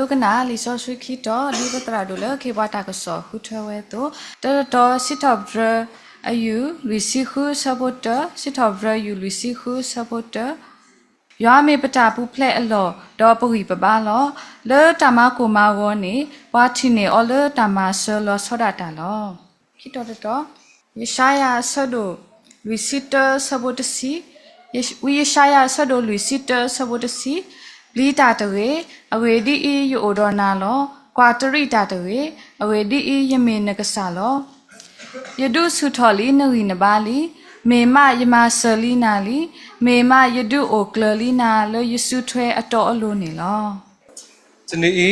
ပကနၣ်လံာ်စီဆှံခံတီၤ ဒ်ပသရၣ်ဒိၣ်လၢခ့ပှၤတၢ်ကစီၣ်ဃုထၢဝဲအသိး, တၢတတီၤ စံးထီၣ်ပတြၢၤအယူၢ် လွံၢ်ဆံဃု အဆၢဖိတၢ, စံးထီၣ်ပတြၢၤယူၢ် လွံၢ်ဆံဃု အဆၢဖိတၢ, ယွၤမ့ၢ်ပတၢ်ပူၤဖျဲးအလီၢ် ဒီးပဂံၢ်ပဘါလီၤ. လၢတၢ်မၤကိၢ်မၤဂီၤန့ၣ် ပှၤထံၣ်န့ၢ်အီၤလၢတၢ်မၤစၢၤလီၤဆီဒၣ်တၢ်လီၤ. ခံတီၤတတီၤ, ယၡါယၤအဆၢဒိၣ်လွံၢ်ဆံတၢ အဆၢဖိတဆံ, ဝံယၡါယၤအဆၢဒိၣ်လွံၢ်ဆံတၢ အဆၢဖိတဆံ, ပျံၤတၢ်တဂ့ၤ, အဂ့ၢ်ဒ်အံၤ, ယအိၣ်ဒီးနၤလီၤ. ကွၢ်တရံးတၢ်တဂ့ၤ, အဂ့ၢ်ဒ်အံၤ, ယမ့ၢ်နကစၢ်လီၤ. ယဒုးဆူၣ်ထီၣ်လံနဂံၢ်နဘါလံ. မ့ၢ်မးယမၤစၢၤလံနၤလံ. မ့ၢ်မးယဒုးအိၣ်ကျၢၤလံနၤလၢယစုထွဲအတီအလိၤန့ၣ်လီၤ. တနံၤ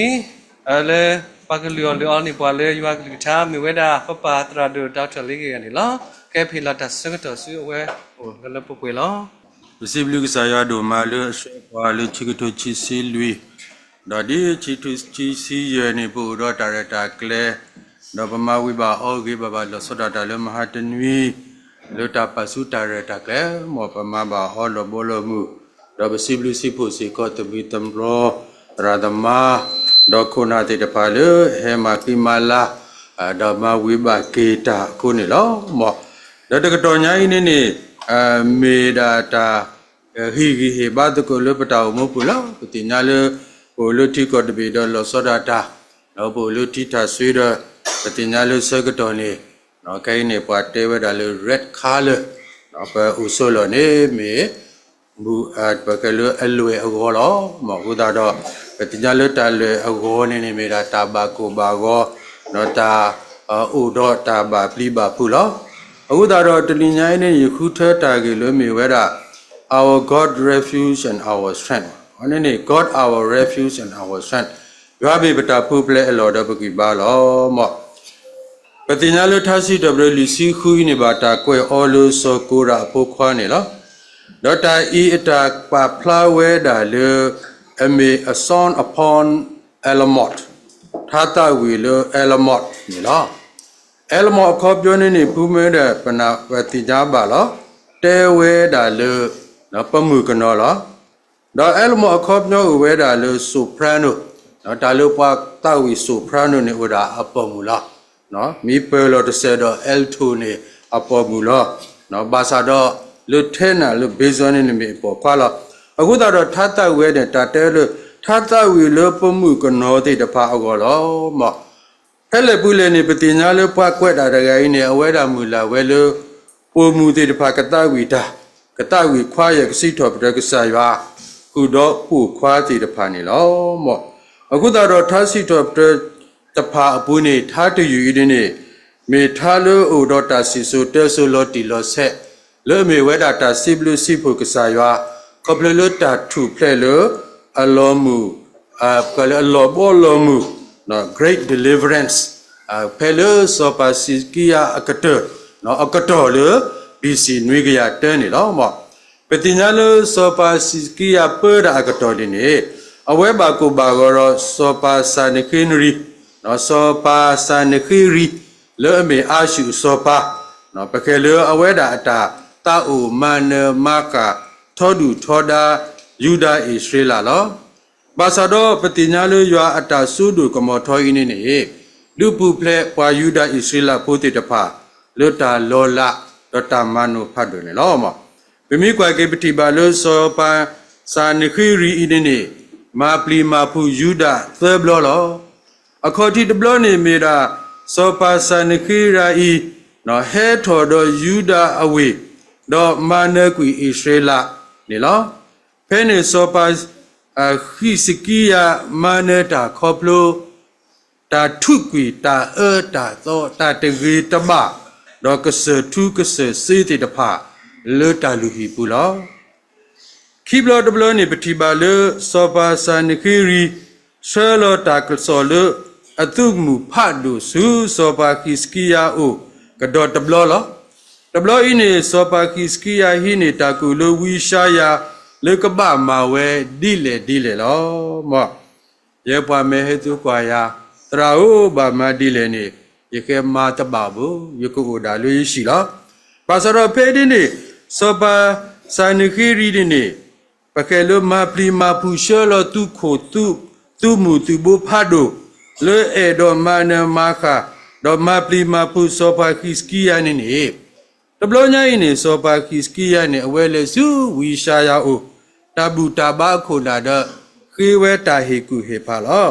အံၤ လၢပှၤကလုၢ်အီၣ်လုၢ်အီန့ၢ်ပှၤလၢယွၤကလုၢ်ကထါ မ့ၢ်ဝဲဒၣ် ပပၢ်သရၣ်ဒိၣ် ဒီကထၢၣ်လ့ဂ့ၤဂၤန့ၣ်လီၤ. ကဲဖံးလီၤတၢ်ဆၢကတီၢ်ဆူအဝဲအိၣ်လၢလၢပှဲၤပှဲၤလီၤ. ပစံးဘျုးကစၢ်ယွၤဒိၣ်မးလၢအဆှၢပှၤလၢခံကထိခံဆံလွံၢ်, ဒီးဒ်ခံကထိခံဆံယဲၢ်န့ၣ် ပအိၣ်ဒီးတၢ်ရဲၣ်တၢ်ကျဲၤ, ဒီးပမၤဝံၤဘၣ်အီၤဂ့ၤဘၣ်ဘၣ်လီၤဆီဒၣ်တၢ်လၢမဟါတနွံ လၢတၢ်ပာ်ဆူတၢ်ရဲၣ်တၢ်ကျဲၤ, မ်ပမၤဘၣ်အီၤလီၤဘီလီၤမုၢ်, ဒီးပစံးဘျုးစံးဖှိၣ်စ့ၢ်ကီး သမံသမိး သရၣ်သမါ, ဒီးခိၣ်နၢ်သ့ၣ်တဖၣ်လၢဟဲမၤဃံမၤလၤ, ဒီးမၤဝံၤဘၣ်က့ၤတၢ်အဃိန့ၣ်လီၤ. မ်, ဒီးတကတီၢ်ညါအံၤန့ၣ်န့ၣ်, မ့ၢ်ဒၣ်တၢ်ဟ့ၣ်ဂံၢ်ဟ့ၣ်ဘါသကိးလၢပတၢ်အိၣ်မူပူၤလီၤ. ပသ့ၣ်ညါလၢ ပအိၣ်လၢထံကီၢ်တဘ့ၣ်ဒီးလီၤဆီဒၣ်တၢ်, ဒီးပအိၣ်လၢထံထၣ်စွ့ဒီး ပသ့ၣ်ညါလၢဆၢကတီၢ်န့ၣ်, ခဲအံၤန့ၣ် ပှၤတဲဝဲဒၣ်လၢ red color, ပအိၣ်ဆိးလီၢ်န့ၣ်မ့ၢ် ပကဲလၢအလွဲၢ်အဂီၤလီၤ. မ်အဃိသတးဒီး ပသ့ၣ်ညါလၢတၢ်လွဲၢ်အဂီၤန့ၣ်န့ၣ် မ့ၢ်ဒၣ်တၢ်ဘၣ်ကိၢ်ဘၣ်ဂီၤ, ဒီးတၢ်အိၣ်ဒီးတၢ်ဘၣ်ပျံၤဘၣ်ဖုးလီၤ. အဃိသတးဒီး တနံၤညါအံၤန့ၣ် ယဃုထၢတၢ်ဂ့ၢ်လၢမ့ၢ်ဝဲဒၣ် Our God refuge and our strength, န့ၣ်န့ၣ် God our refuge and our strength, ယွၤမ့ၢ်ပတၢ်ပူၤဖျဲးအလီၢ်ဒီးပဂံၢ်ဘါလီၤ. မ် ပသ့ၣ်ညါလၢထါစံးထီၣ်ပတြၢၤလွံၢ်ဆံဃုအံၤန့ၣ် ဘၣ်တၢ်ကွဲးအီၤလၢစီၤကိရးအဖိခွါန့ၣ်လီၤ. ဒီးတၢ်အံၤအတၢ်ပာ်ဖျါဝဲဒၣ်လၢ အမ့ၢ်အ son upon Alamot, ထါသးဝံၣ်လၢ Alamot န့ၣ်လီၤ. Alamot အခီပညီန့ၣ်န့ၣ် ဖုမ့ၢ်ဒီး ပနၢ်ပသ့ၣ်ညါဘၣ်လီၤ. တဲဝဲဒၣ်လၢ ပမုၢ်ကနီၤလီၤ. ဒီး Alamot အခီပညီအိၣ်ဝဲဒၣ်လၢ soprano, တၢ်လၢပှၤသးဝံၣ် soprano န့ၣ်အိၣ်ဒၣ်အပိာ်မုၣ်လီၤ. မ့ၢ်ပၢၢ်လီၤတစဲးဒီး alto န့ၣ်အပိာ်မုၣ်လီၤ. ဘၣ်ဆၣ်ဒီး လၢ tenor လၢ bass န့ၣ်န့ၣ်မ့ၢ်အပိာ်ခွါလီၤ. အဃိသတးဒီး ထါသးဝံၣ်ဝဲန့ၣ် တၢ်တဲလၢ ထါသးဝံၣ်လၢပမုၢ်ကနီၤသ့ၣ်တဖၣ်အဂီၢ်လီၤ. မ် ဖဲလဲၣ်ပူၤလဲၣ်န့ၣ် ပသ့ၣ်ညါလၢပှၤကွဲးတၢ်တဂၤအံၤန့ၣ် အဝဲဒၣ်မုၢ်လၢ်ဝဲလၢ ပိာ်မုၣ်သ့ၣ်တဖၣ်ကသးဝံၣ်တၢ်, ကသးဝံၣ်ခွါယဲၢ်ကစံးထီၣ်ပတြၢၤကစၢ်ယွၤ ဃုာ်ဒီးပိာ်ခွါသ့ၣ်တဖၣ်န့ၣ်လီၤ. မ် အဃိသတးဒီးထါစံးထီၣ်ပတြၢၤတဖၣ်အပူၤန့ၣ် ထါတယုၢ်အံၤန့ၣ်န့ၣ် မ့ၢ်ထါလၢအိၣ်ဒီးတၢ်စံၣ်စိၤတဲစိၤလီၤတံၢ်လီၤဆဲး လၢအမ့ၢ်ဝဲဒၣ်တၢ်စံးဘျုးစံးဖှိၣ်ကစၢ်ယွၤ ခီဖျိလၢတၢ်ထူၣ်ဖျဲးလၢ အလီၤမုၢ် ပှၤလၢအလီၤဘီလီၤမုၢ် great deliverance ဖဲလၢစီၤပၤစံးစကံယၤအကတၢၢ် အကတီၢ်လၢ B C နွံကယၤတၢန့ၣ်လီၤ. မ် ပသ့ၣ်ညါလၢစီၤပၤစံးစကံယၤပၢတၢ်အကတီၢ်န့ၣ်န့ၣ် အဝဲဘၣ်ကိၢ်ဘၣ်ဂီၤဒီးစီၤပၤစၤနဃ့ရံ, စီၤပၤစၤနဃ့ရံ လၢအမ့ၢ်အၤၡူၣ်အစီၤပၤ ပဃဲၤလၢအဝဲဒၣ်အတၢ်သးအိၣ်မၤနၢၤမၤဃၣ်ထီဒုၣ်ထီဒါ ယူဒၤအံၣ်စရ့လးလီၤ. ဘၣ်ဆၣ်ဒီးပသ့ၣ်ညါလၢယွၤအတၢ်စိဒိၣ်ကမီၤထီအံၤန့ၣ်န့ၣ် ဒုးပူၤဖျဲးပှၤယူဒၤအံၣ်စရ့လးဖိသ့ၣ်တဖၣ် လၢတၢ်လီၤလး ဒီးတၢ်မၤနိၣ်ဖးဒိၣ်န့ၣ်လီၤ. မ် ပမ့ၢ်ကွၢ်က့ၤပထံၣ်ဘၣ်လၢစီၤပၤစၤနဃ့ရံအံၤန့ၣ်န့ၣ် မၤပျံၤမၤဖုးယူဒၤသၢဘျီလီၤ. အခီၣ်ထံးတဘျီန့ၣ်မ့ၢ်ဒၣ် စီၤပၤစၤနဃ့ရံအံၤ ဟဲထီၣ်ဒီးယူဒၤအဝ့ၢ် ဒီးမၤနၢၤကွံာ်အံၣ်စရ့လးန့ၣ်လီၤ. ဖဲန့ၣ်စီၤပၤ ဟံးစကံယၤမၤနၢၤတၢ်ခီဖျိ တၢ်ထူးကွံာ်တၢ်အၢတၢ်သီ တၢ်တဂ့ၤတဘၣ် ဒီးကစၢၢ်ထူကစၢၢ်စ့သ့ၣ်တဖၣ် လၢတၢ်လုၢ်ဟံၣ်ပူၤလီၤ. ခံဘျီတဘျီန့ၣ် ပထံၣ်ဘၣ်လၢ စီၤပၤစၤနဃ့ရံ ဆှၢလီၤတၢ်ကစီၣ်လၢ အသုးမုၢ်ဖးဒိၣ်ဆူစီၤပၤဟံးစကံယၤအအိၣ် ကဒီးတဘျီလီၤ. တဘျီအံၤန့ၣ် စီၤပၤဟံးစကံယၤဟံးန့ၢ်တၢ်ကူၣ်လၢဝံယၡါယၤ လၢကဘၣ်မၤဝဲဒ်လဲၣ်ဒ်လဲၣ်လီၤ. မ် ယဲပှၤမ့ၢ်ဟဲသံကွၢ်ယၤ, သရၣ်ဧၢ, ဘၣ်မၤဒ်လဲၣ်န့ၣ်, ယကမၤတဘၣ်ဘၣ်, ယကအိၣ်ဒၣ်လၢယဟံၣ်လီၤ. ဘၣ်ဆၣ်ဒီးဖဲဒ်န့ၣ် စီၤပၤစၤနဃ့ရံန့ၣ်န့ၣ်, ပဃဲၤလၢမၤပျံၤမၤဖုးဆှၢလီၤသုးခိၣ်သုး သုးမုၢ်သုးဘိဖးဒိၣ် လၢအဲၣ်ဒိးမၤနၢၤမၤဃၣ် ဒီးမၤပျံၤမၤဖုးစီၤပၤဃံးစကံယၤန့ၣ်န့ၣ်, တဘျီညါအံၤန့ၣ် စီၤပၤဃံးစကံယၤန့ၣ် အဝဲလဲၤဆူဝံယၡါယၤအအိၣ် တၢ်ဘူၣ်တၢ်ဘါအခိၣ်နၢ်ဒီး ဃ့ဝဲတၢ်ဟ့ၣ်ကူၣ်ဟ့ၣ်ဖးလီၤ.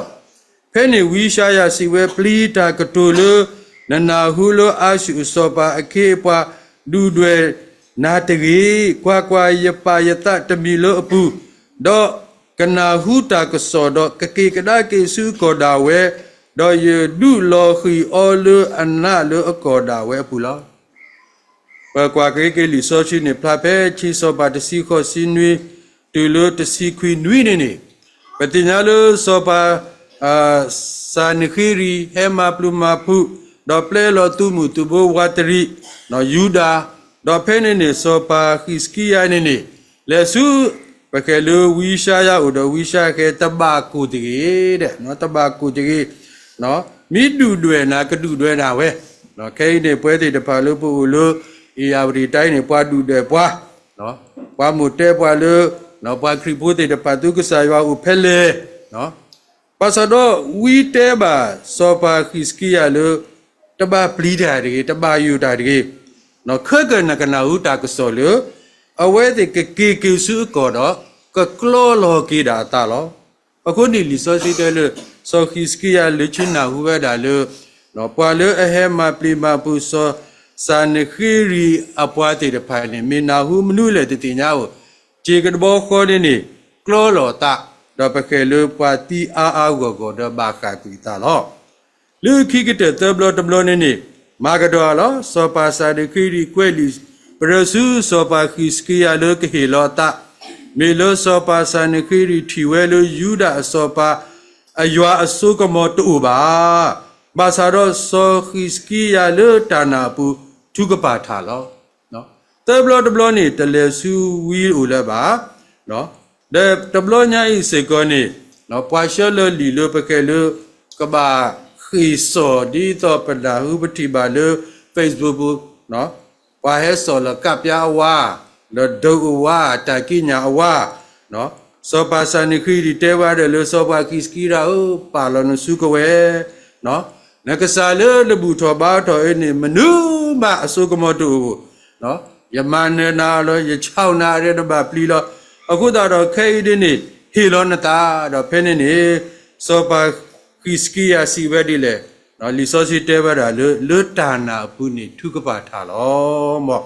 ဖဲန့ၣ်ဝံယၡါယၤစံးဝဲ ပျံၤတၢ်ကတိၤလၢ နနၢ်ဟူလၢအၤၡူၣ်အစီၤပၤအခ့အပှၤဒုၣ်ဒွဲၣ်နၤတဂ့ၤ. ကွၢ်ကွၢ်, ယပာ်ယသးတမံၤလၢအပူၤ, ဒီးကနၢ်ဟူတၢ်ကစီၣ်ဒီး ကက့ၤကဒါက့ၤဆူအကီၢ်ဒၣ်ဝဲ, ဒီးယဒုးလီၤဃံၤအီၤလၢအနးလၢအကီၢ်ဒၣ်ဝဲအပူၤလီၤ. ပကွၢ်က့ၤက့ၤလံာ်စီဆှံန့ၣ် ဖျါဖဲခံစီၤပၤတဆံဃိးဆံနွံ တုၤလၢတဆံခွံနွံန့ၣ်န့ၣ်, ပသ့ၣ်ညါလၢစီၤပၤ စၤနဃ့ရံၤ ဟဲမၤပျုၤမၤဖုး, ဒီးပျဲလီၤသုးမုၢ်သုးဘိဝးတရံး ယူဒၤ, ဒီးဖဲန့ၣ်န့ၣ် စီၤပၤဃံးစကံယၤန့ၣ်န့ၣ် လဲၤဆူ ပကဲလၢဝံယၡါယၤအိၣ်ဒီး ဝံယၡါယၤဃဲတဘၣ်ကိၢ်တဂ့ၤ, တဘၣ်ကိၢ်တဂ့ၤ, မ့ၢ်ဒုၣ်ဒွဲၣ်နၤ ကဒုၣ်ဒွဲၣ်နၤဝဲ, ခဲအံၤန့ၣ် ပဝဲသ့ၣ်တဖၣ်လၢပအိၣ်လၢ အ့ၣ်ယၣ်ဝတံၣ်တၢ်အံၤန့ၣ် ပှၤဒုၣ်ဒွဲၣ်ပှၤ, ပှၤမိၣ်တဲပှၤလၢ ပှၤခရံာ်ဖိသ့ၣ်တဖၣ် သုကစၢ်ယွၤအိၣ်ဖဲလဲၣ်, ဘၣ်ဆၣ်ဒီးဝံတဲဘၣ်စီၤပၤဃံးစကံယၤလၢ တဘၣ်ပျံၤတၢ်တဂ့ၤ, တဘၣ်ယိၣ်တၢ်တဂ့ၤ, ခဲကနံၣ်ကနၢ်ဟူတၢ်ကစီၣ်လၢ အဝဲသ့ၣ်ကက့ၤက့ၤဆူအကီၢ်ဒီး ကကျီလီၤက့ၤဒၣ်အသးလီၤ. အဃိန့ၣ်လံာ်စီဆှံတဲလၢ စီၤဃံးစကံယၤလၢဆူနၢ်ဟူဝဲဒၣ်လၢ ပှၤလၢအဟဲမၤပျံၤမၤဖုးစီၤ စၤနဃ့ရံၤအပှၤသ့ၣ်တဖၣ်န့ၣ် မ့ၢ်နၢ်ဟူမနုၤလဲၣ်တသ့ၣ်ညါဧိၤ, စ့ၢ်ကတဘီဃီန့ၣ်န့ၣ် ကျီလီၤသး, ဒီးပကဲလၢပှၤသံအါအါဂီၢ်ဂီၢ်ဒီးဘၣ်ဃၣ်ကွံာ်အသးလီၤ. လၢခံကတၢၢ်သၢဘျီတဘျီန့ၣ်န့ၣ် မၤကဒီးလီၤ. စီၤပၤစၤနဃ့ရံၤကွဲးလံာ်ပရၢဆူစီၤပၤဃံးစကံယၤလၢကဟ့ၣ်လီၤအသး, မ့ၢ်လၢစီၤပၤစၤနဃ့ရံၤထံၣ်ဝဲလၢယူဒၤအစီၤပၤ အယွၤအစိကမီၤတအိၣ်ဘၣ်. ဘၣ်ဆၣ်ဒီးစီၤဃံးစကံယၤလၢတၢ်နာ်အပူၤ ထုကပာ်ထၢ်လီၤ. သၢဘျီတဘျီန့ၣ် တလဲၤဆူဝံအိၣ်လၢၤဘၣ်. ဒီးတဘျီညါအံၤစ့ၢ်ကီးန့ၣ် ပှၤဆှၢလၢလံာ်လၢပကဲလၢ ကဘၣ်ဃ့ၢ်စီၣ် ဒ်သိးပနၢ်ဟူပထံၣ်ဘၣ်လၢ Facebook ပူၤ ပှၤဟဲစိာ်လီၤကးပၠါအဝါ, ဒီးဒုးအဝါ, တၢ်ကံးညာ်အဝါ, စီၤပၤစၤနဃ့ရံၤတဲဝဲဒၣ်လၢစီၤပၤဃံးစကံယၤဧၢ, ပာ်လီၤနစုကဝဲၤ, နကစၢ်လၢနဘူၣ်ထီၣ်ဘါထီၣ်အံၤန့ၣ် မနုၤမးအစိကမီၤတအိၣ်, ယမၤနၢၤနၤလီၤ, ယဆၣ်နၤအရဲတဘၣ်ပျံၤလီၤ. အဃိသတးဒီးခဲအံၤဒ်န့ၣ် ဟ့ၣ်လီၤနသး, ဒီးဖဲန့ၣ်န့ၣ် စီၤပၤဃံးစကံယၤစံးဝဲဒ်လဲၣ်, လံာ်စီဆှံတဲဝဲဒၣ်လၢ လၢတၢ်နာ်အပူၤန့ၣ် ထုကပာ်ထၢ်လီၤ. မ်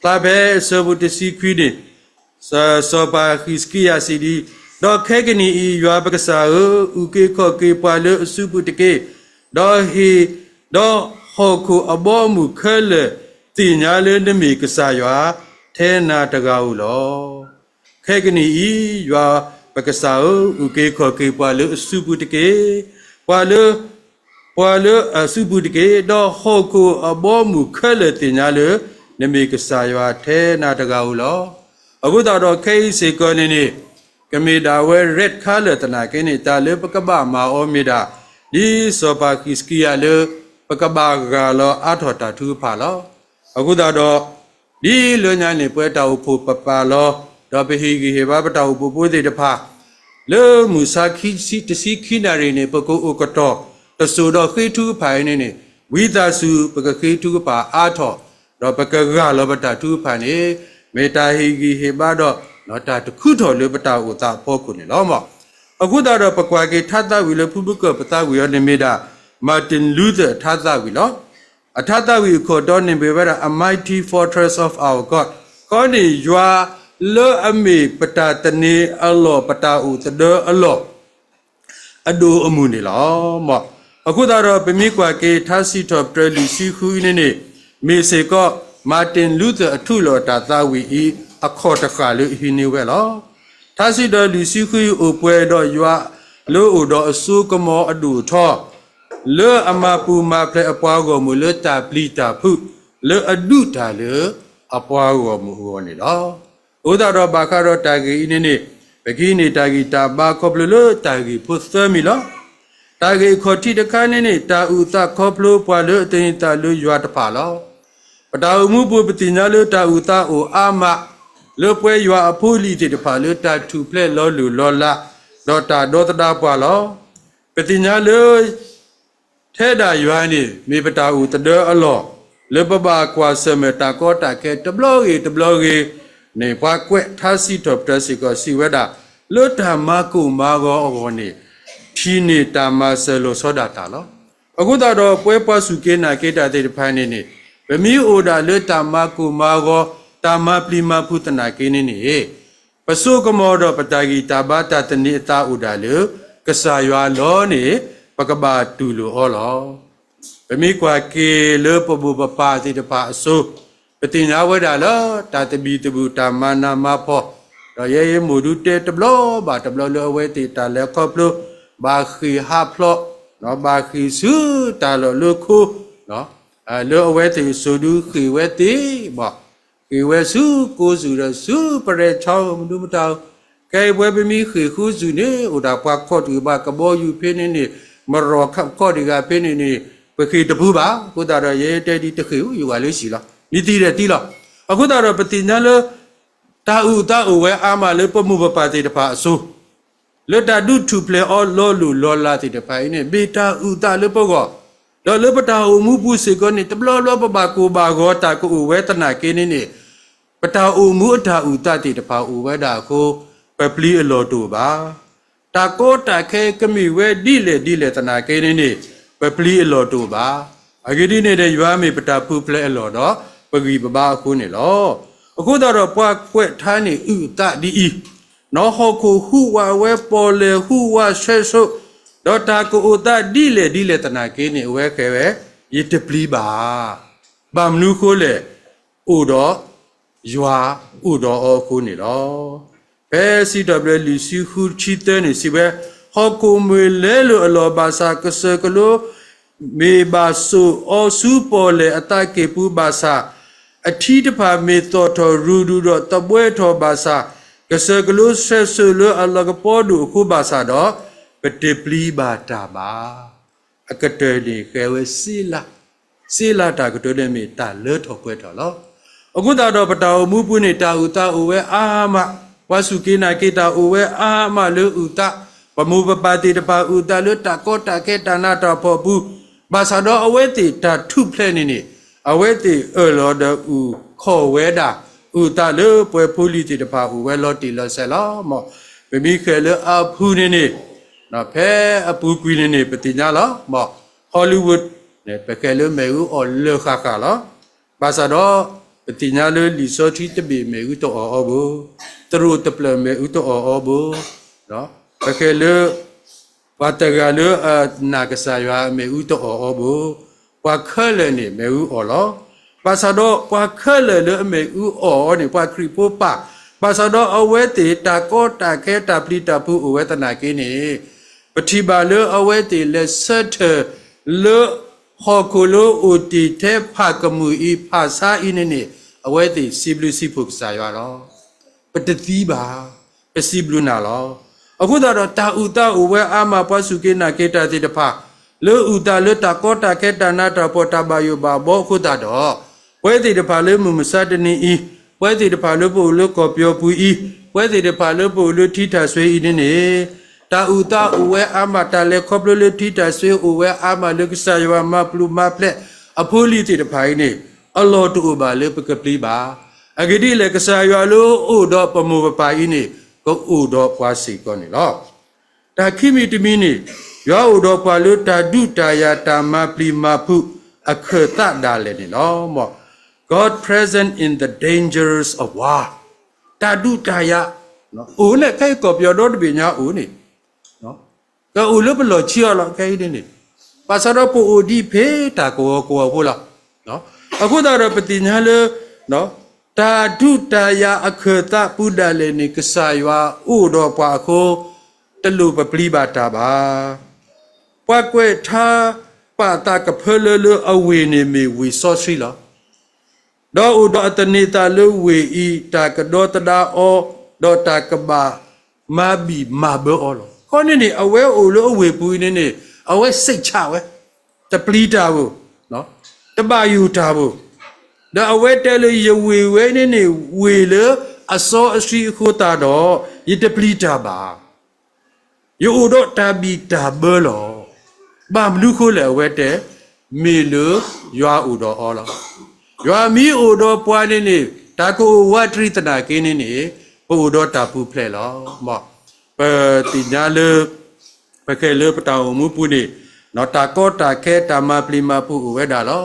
ဖျါဖဲအဆၢဖိတဆံခွံန့ၣ် စီၤပၤဃံးစကံယၤစံးဒ်အံၤ, ဒီးခဲကနံၣ်အံၤ ယွၤပကစၢ်ဧၢ, အုၣ်က့ၤခီၣ်က့ၤပှၤလၢအစုပူၤတက့ၢ်. ဒီးဟ့ၣ်, ဒီးဟီၣ်ခိၣ်အဘီအမုၢ်ခဲလၢာ်သ့ၣ်ညါလၢနမ့ၢ်ကစၢ်ယွၤ ထဲနၤတဂၤဧိၤလီၤ. ခဲကနံၣ်အံၤ ယွၤပကစၢ်ဧၢ, အုၣ်က့ၤခီၣ်က့ၤပှၤလၢအစုပူၤတက့ၢ်. ပှၤလၢ ပှၤလၢအစုပူၤတက့ၢ်. ဒီးဟီၣ်ခိၣ်အဘီအမုၢ်ခဲလၢာ်သ့ၣ်ညါလၢ နမ့ၢ်ကစၢ်ယွၤထဲနၤတဂၤဧိၤလီၤ. အဃိသတးဒီးခဲအံၤစ့ၢ်ကီးန့ၣ်န့ၣ် ကမ့ၢ်ဒၣ်ဝဲ red card လၢသနာ်က့န့ၣ် တၢ်လၢပကဘၣ်မၤအီၤမ့ၢ်ဒၣ် ဒ်စီၤပၤဃံးစကံယၤလၢ ပကဘၣ်ဂၢ်လီၤအါထီၣ်တၢ်ထုကဖၣ်လီၤ. အဃိသတးဒီး ဒ်လၢညါန့ၣ် ပဝဲတၢ်အိၣ်ဖှိၣ်ပပာ်လီၤ, ဒီးပဟ့ၣ်ဂံၢ်ဟ့ၣ်ဘါပတၢ်အိၣ်ဖှိၣ်ဖိသ့ၣ်တဖၣ် လၢမုၢ်ဆါခံဆံ တဆံခံနၣ်ရံၣ်န့ၣ် ပကအိၣ်ကတီၢ် တစိၢ်ဒီးဃ့ထုကဖၣ်အံၤန့ၣ်န့ၣ် ဝံသးစူၤ ပကဃ့ထုကဖၣ်အါထီၣ်, ဒီးပကဂၢ်လီၤပတၢ်ထုကဖၣ်န့ၣ် မ့ၢ်တၢ်ဟ့ၣ်ဂံၢ်ဟ့ၣ်ဘါဒီး တၢ်တခူထီၣ်လၢပတၢ်အိၣ်သးအဖီခိၣ်န့ၣ်လီၤ. အဃိသတးဒီးပကွၢ်က့ၤထါသးဝံၣ်လၢဖုဘုကၢၢ်ပသးဝံၣ်အီၤန့ၣ်မ့ၢ်ဒၣ် Martin Luther အထါသးဝံၣ်လီၤ. အထါသးဝံၣ်အခီၣ်တီန့ၣ်မ့ၢ်ဝဲဒၣ် A Mighty Fortress of Our God, ခီန့ၣ်ယွၤလၢအမ့ၢ်ပတၢ်သန့ၤအလီၢ် ပတၢ်အိၣ်သဒၢအလီၢ် အဒိၣ်အမုၢ်န့ၣ်လီၤ. အဃိသတးဒီးပမ့ၢ်ကွၢ်က့ၤထါစံးထီၣ်ပတြၢၤလွံၢ်ဆံဃုအံၤန့ၣ်န့ၣ် မ့ၢ်စ့ၢ်ကီး Martin Luther အထူးလီၤအတၢ်သးဝံၣ်အံၤ အခီၣ်တဃၣ်လၢအဟံးန့ၢ်ဝဲလီၤ. ထါစံးထီၣ်လွံၢ်ဆံဃုအံၤအိၣ်ပှဲၤဒီးယွၤလၢအိၣ်ဒီးအစိကမီၤအဒိၣ်အထီ လၢအမၤပူၤမၤဖျဲးအပှၤဂီၢ်မုၢ်လၢတၢ်ပျံၤတၢ်ဖုး လၢအဒုးတၢ်လၢအပှၤဂီၢ်မုၢ်အဂီၢ်န့ၣ်လီၤ. အဃိသတးဒီးဘၣ်ဃးဒီးတၢ်ဂ့ၢ်အံၤန့ၣ်န့ၣ် ပကဟံးန့ၢ်တၢ်ဂံၢ်တၢ်ဘါခီဖျိလၢတၢ်ဂ့ၢ်ဖိသၢမံၤလီၤ. တၢ်ဂ့ၢ်အခီၣ်ထံးတခါန့ၣ်န့ၣ် တၢ်အုၣ်သးခီဖျိပှၤလၢအသန့ၤသးလၢယွၤတဖၣ်လီၤ. ပတၢ်အိၣ်မူပူၤပသ့ၣ်ညါလၢတၢ်အုၣ်သးအိၣ်အါမး လၢပဝဲယွၤအဖိအလံၤသ့ၣ်တဖၣ်လၢတၢ်ထူၣ်ဖျဲးလီၤလိၢ်လီၤလး ဒီးတၢ်ဒီသဒၣ်ပှၤလီၤ. ပသ့ၣ်ညါလၢ ထဲဒၣ်ယွၤန့ၣ် မ့ၢ်ပတၢ်အိၣ်သဒၢအလီၢ် လၢပဘၣ်ကွၢ်ဆၢၣ်မဲာ်တၢ်ကီတၢ်ခဲတဘျီဂ့ၤတဘျီဂ့ၤန့ၣ် ပှၤကွဲးထါစံးထီၣ်ပတြၢၤစ့ၢ်ကီးစံးဝဲဒၣ်, လၢတၢ်မၤကိၢ်မၤဂီၤအဂီၢ်န့ၣ် ထံၣ်န့ၢ်တၢ်မၤစၢၤလီၤဆီဒၣ်တၢ်လီၤ. အဃိသတးဒီး ပဝဲပှၤစူၢ်က့ၤနာ်က့ၤတၢ်သ့ၣ်တဖၣ်န့ၣ်န့ၣ် ပမ့ၢ်အိၣ်ဒၣ်လၢတၢ်မၤကိၢ်မၤဂီၤ တၢ်မၤပျံၤမၤဖုးသနာ်က့န့ၣ်န့ၣ် ပစိကမီၤဒီးပတၢ်ဂံၢ်တၢ်ဘါတၢ်သန့ၤအသးအိၣ်ဒၣ်လၢ ကစၢ်ယွၤလီၤန့ၣ် ပကဘၣ်တူၢ်လိာ်အီၤလီၤ. ပမ့ၢ်ကွၢ်က့ၤလၢပမိၢ်ပပၢ်သ့ၣ်တဖၣ်အစိၤ, ပသ့ၣ်ညါဝဲဒၣ်လၢ တၢ်သဘံၣ်သဘုၣ်တၢ်မၤနးမၤဖှီၣ်, ဒီးယဲယမိၢ်ဒုတဲတဘျီဘၣ်တဘျီလၢအဝဲသ့ၣ်တၢ်လဲၤခီဖျိ ဘၣ်ဃ့ၢ်ဟးဖျိး, ဘၣ်ဃ့ၢ်ဆူတၢ်လီၢ်လၢခိ လၢအဝဲသ့ၣ်အစိၤဒုဃ့ၢ်ဝဲသ့ၣ်ဘၣ် ဃ့ၢ်ဝဲဆူကိးစူၣ်ဒီးဆူပရဲၣ်ဆီမနုၤမတၤဧိၤ, ခဲအံၤပဝဲပမ့ၢ်ဃ့ၢ်ဃုစူၣ်န့ၣ် အိၣ်ဒၣ်ပှၤခီၣ်တဂ့ၤဘၣ်ကဘီယူၤဖဲန့ၣ်န့ၣ်, မရီၣ်ခီၣ်တဂ့ၤဖဲန့ၣ်န့ၣ်, ပဃ့ၢ်တပူၤဘၣ်. အဃိသတးဒီးယဲတဲဒ်တဃ့ၢ်ဧိၤ ယဝၤလၢဆံးလီၤ. မ့ၢ်သံဒီးသံလီၤ. အဃိသတးဒီးပသ့ၣ်ညါလၢ တၢ်အုၣ်သးအိၣ်ဝဲအါမးလၢပမိၢ်ပပၢ်သ့ၣ်တဖၣ်အစိၤ လၢတၢ်ဒုးထူၣ်ဖျဲးအီၤလီၤလိၢ်လီၤလးသ့ၣ်တဖၣ်အံၤန့ၣ် မ့ၢ်တၢ်အုၣ်သးလၢပဂီၢ်, ဒီးလၢပတၢ်အိၣ်မူပူၤစ့ၢ်ကီးန့ၣ် တဘျီဘျီပဘၣ်ကိၢ်ဘၣ်ဂီၤတၢ်ကအိၣ်ဝဲသနာ်က့န့ၣ်န့ၣ်, ပတၢ်အိၣ်မူအတၢ်အုၣ်သးသ့ၣ်တဖၣ်အိၣ်ဝဲဒၣ်အဃိ, ပပျံၤအလီၢ်တအိၣ်ဘၣ်. တၢ်ကီတၢ်ခဲကမ့ၢ်ဝဲဒ်လဲၣ်ဒ်လဲၣ်သနာ်က့န့ၣ်န့ၣ်, ပပျံၤအလီၢ်တအိၣ်ဘၣ်. အဂ့ၢ်ဒ်န့ၣ်ဒီး ယွၤမ့ၢ်ပတၢ်ပူၤဖျဲးအလီၢ်ဒီး ပဂံၢ်ပဘါအဃိန့ၣ်လီၤ. အဃိသတးဒီးပှၤကွဲးထါန့ၣ် အုၣ်အသးဒ်အံၤ, နီၢ်ဟီၣ်ခိၣ်ဟူးဝးဝဲ ပီၣ်လဲၣ်ဟူးဝးဆှဲးဆိး, ဒီးတၢ်ကအိၣ်သးဒ်လဲၣ်ဒ်လဲၣ်သနာ်က့န့ၣ် အဝဲဃဲဝဲ, ယတပျံၤဘၣ်. ဘၣ်မနုၤအဃိလဲၣ်, အိၣ်ဒီးယွၤ အိၣ်ဒီးအီၤအဃိန့ၣ်လီၤ. ဖဲစံးထီၣ်ပတြၢၤလံာ်ဆံဃုဆံသၢန့ၣ်စံးဝဲ, ဟီၣ်ခိၣ်မ့ၢ်လဲလိာ်အလီၢ်ဘၣ်ဆၣ် ကစၢၢ်ကလိ မ့ၢ်ဘၣ်စိာ်အီၤဆူပီၣ်လဲၣ်အသးကံၢ်ပူၤဘၣ်ဆၣ်, အထံတဖၣ်မ့ၢ်သီၣ်ထီၣ်ရူၤဒူၤဒီးသဘှဲထီၣ်ဘၣ်ဆၣ်, ကစၢၢ်ကလိဆှဲးဆိးလၢအလၤကပီၤဒိၣ်အဃိဘၣ်ဆၣ်ဒီး, ပတပျံၤဘၣ်တၢ်ဘၣ်. အကတၢၢ်န့ၣ်ဃဲဝဲစ့လး, စ့လးတၢ်ကတိၤန့ၣ်မ့ၢ်တၢ်လၢထီၣ်ပှဲၤထီၣ်လီၤ. အဃိသတးဒီးပတၢ်အိၣ်မူပူၤန့ၣ် တၢ်အုၣ်သးအိၣ်ဝဲအါမး, ပှၤစူၢ်က့ၤနာ်က့ၤတၢ်အိၣ်ဝဲအါမးလၢအုၣ်သး, ပမိၢ်ပပၢ်သ့ၣ်တဖၣ်အုၣ်သးလၢတၢ်ကီတၢ်ခဲတၢ်နးတၢ်ဖှီၣ်အပူၤ, ဘၣ်ဆၣ်ဒီးအဝဲသ့ၣ်တၢ်ထူၣ်ဖျဲးန့ၣ်န့ၣ်, အဝဲသ့ၣ်အၢၣ်လီၤဒီးအုၣ်ခီၣ်ဝဲဒၣ်, အုၣ်သးလၢပှဲၤဖိလံၤသ့ၣ်တဖၣ်အိၣ်ဝဲလီၤတံၢ်လီၤဆဲးလီၤ. မ်ပမ့ၢ်ဃဲၤလၢအဖုၣ်န့ၣ်န့ၣ်, ဖဲအပူၤကွံာ်န့ၣ်န့ၣ် ပသ့ၣ်ညါလီၤ. မ် Hollywood န့ၣ် ပဃဲၤလၢမ့ၣ်အူအီၣ်လၢာ်ဃၣ်ဃၣ်လီၤ. ဘၣ်ဆၣ်ဒီး ပသ့ၣ်ညါလၢလံာ်စီဆှံတဘ့ၣ်မ့ၣ်အူတအီၣ်အီၤဘၣ်, သရိာ်တဖျၢၣ်မ့ၣ်အူတအီၣ်အီၤဘၣ်, ပဃဲၤလၢ ပှၤတဂၤလၢအနာ်ကစၢ်ယွၤအမ့ၣ်အူတအီၣ်အီၤဘၣ်, ပှၤခဲလၢာ်န့ၣ်မ့ၣ်အူအီၣ်လီၤ. ဘၣ်ဆၣ်ဒီးပှၤခဲလၢာ်လၢအမ့ၣ်အူအီၣ်အီၤန့ၣ် ပှၤခရံာ်ဖိပၢ်, ဘၣ်ဆၣ်ဒီးအဝဲသ့ၣ်တၢ်ကီတၢ်ခဲတၢ်ပျံၤတၢ်ဖုးအိၣ်ဝဲသနာ်က့န့ၣ်, ပထံၣ်ဘၣ်လၢအဝဲသ့ၣ်လဲၤဆၢထၢၣ်လၢ ဟီၣ်ခိၣ်လၢအိၣ်တ့ၢ်ထဲဖးကမုာ်အံၤ ဖးဆါအံၤန့ၣ်န့ၣ်, အဝဲသ့ၣ်စံးဘျုးစံးဖှိၣ်ကစၢ်ယွၤလီၤ. ပတသံဘၣ်, ပစံးဘျုးနၤလီၤ. အဃိသတးဒီးတၢ်အုၣ်သးအိၣ်ဝဲအါမး ပှၤစူၢ်က့ၤနာ်က့ၤတၢ်သ့ၣ်တဖၣ်, လၢအုၣ်သးလၢတၢ်ကီတၢ်ခဲတၢ်နးတၢ်ဖှီၣ်တၢ်ဘၣ်ယိၣ်ဘၣ်ဘှီအဃိသတးဒီး, ပဝဲသ့ၣ်တဖၣ်လၢမုၢ်မဆါတနံၤအံၤ, ပဝဲသ့ၣ်တဖၣ်လၢပအိၣ်လၢကီၢ်ပယီၤပူၤအံၤ, ပဝဲသ့ၣ်တဖၣ်လၢပအိၣ်လၢထံထၣ်စွ့အံၤန့ၣ်န့ၣ်, တၢ်အုၣ်သးအိၣ်ဝဲအါမး တၢ်လဲၤခီဖျိလၢထံထၣ်စွ့အိၣ်ဝဲအါမးလၢကစၢ်ယွၤမၤပျုၤမၤဖျဲးအဖိလံၤသ့ၣ်တဖၣ်အံၤန့ၣ်, အလီၢ်တအိၣ်ဘၣ်လၢပကပျံၤဘၣ်. အဂ့ၢ်ဒ်လဲၣ် ကစၢ်ယွၤလၢအိၣ်ဒီးပမိၢ်ပပၢ်အံၤန့ၣ်, ကအိၣ်ဒီးပှၤစ့ၢ်ကီးန့ၣ်လီၤ. တၢ်ခံမံၤတမံၤန့ၣ်, ယွၤအိၣ်ဒီးပှၤလၢတၢ်ဒုးတၢ်ယၤတၢ်မၤပျံၤမၤဖုးအခၢၣ်သးဒၣ်လဲာ်န့ၣ်လီၤ. God present in the dangers of war. တၢ်ဒုးတၢ်ယၤ, အိၣ်န့ၣ် ခဲအံၤကီၢ်ပယီၤဒီတဘ့ၣ်ညါအိၣ်န့ၣ် ကအိၣ်လၢပလီၢ်ခံအီၤလီၤ ခဲအံၤန့ၣ်န့ၣ်, ဘၣ်ဆၣ်ဒီးပအိၣ်ဒံးဖဲတၢ်ကဝီၤကဝီၤဖိလီၤ. အဃိသတးဒီးပသ့ၣ်ညါလၢ တၢ်ဒုးတၢ်ယၤအခၢၣ်သးပူၤဒၣ်လဲာ်န့ၣ် ကစၢ်ယွၤအိၣ်ဒီးပှၤအဃိ, တလိၣ်ပပျံၤဘၣ်တၢ်ဘၣ်. ပှၤကွဲးထါပာ်သးကဖၢလၢလၢအဝ့ၢ်န့ၣ်မ့ၢ်ဝ့ၢ်စီဆှံလီၤ. ဒီးအိၣ်ဒီးအသန့ၤသးလၢဝ့ၢ်အံၤ တၢ်ကဒီသဒၣ်အီၤ, ဒီးတၢ်ကဘၣ်မၤဘံၣ်မၤဘၢအီၤလီၤ. ခီန့ၣ်န့ၣ် အဝဲအိၣ်လၢအဝ့ၢ်ပူၤအံၤန့ၣ်န့ၣ် အဝဲစိတ်ချ ဝဲ, တပျံၤတၢ်ဘၣ်, တဘၣ်ယိၣ်တၢ်ဘၣ်, ဒီးအဝဲတဲလၢယဝ့ၢ်ဝဲန့ၣ်န့ၣ် ဝ့ၢ်လၢအစီအဆှံအဃိသတးဒီး ယတပျံၤတၢ်ဘၣ်. ယအိၣ်ဒီးတၢ်ဘံၣ်တၢ်ဘၢလီၤ. ဘၣ်မနုၤဃိလဲၣ် အဝဲတဲ, မ့ၢ်လၢယွၤအိၣ်ဒီးအီၤလီၤ. ယွၤမ့ၢ်အိၣ်ဒီးပှၤန့ၣ်န့ၣ် တၢ်ကအိၣ်ဝးတရံးသနာ်က့န့ၣ်န့ၣ် ပအိၣ်ဒီးတၢ်ပူၤဖျဲးလီၤ. မ်ပသ့ၣ်ညါလၢ ပခဲလၢပတၢ်အိၣ်မူပူၤန့ၣ် တၢ်ကီတၢ်ခဲတၢ်မၤပျံၤမၤဖုးအိၣ်ဝဲဒၣ်လီၤ.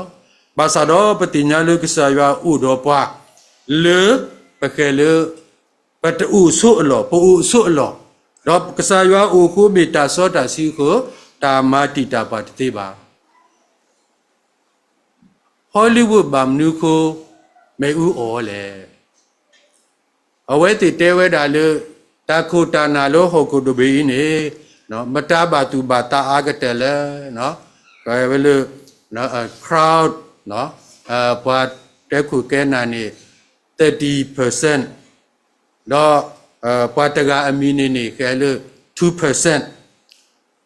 ဘၣ်ဆၣ်ဒီးပသ့ၣ်ညါလၢကစၢ်ယွၤအိၣ်ဒီးပှၤ လၢပခဲလၢ ပတအိၣ်ဆိးအလီၢ်, ပအိၣ်ဆိးအလီၢ်, ဒီးကစၢ်ယွၤအိၣ်ဃိမ့ၢ်တၢ်စီတၢ်ဆှံအဃိ တၢ်မၤတံာ်တာ်ပှၤတသ့ဘၣ်. Hollywood ဘၣ်မနုၤဃိ မ့ၣ်အူအီၣ်လဲၣ်. အဝဲသ့ၣ်တဲဝဲဒၣ်လၢ တၢ်ခိၣ်တၢ်နၢ်လၢဟီၣ်ခိၣ်တဘ့ၣ်အံၤန့ၣ် မတၤဘၣ်သူၣ်ဘၣ်သးအါကတၢၢ်လဲၣ်. ဝဲလၢ crowd ပှၤတဲခိၣ်ကဲနၢ်န့ၣ် thirty percent ဒီး ပှၤတဂၤအမံၤန့ၣ်န့ၣ် ကဲလၢ two percent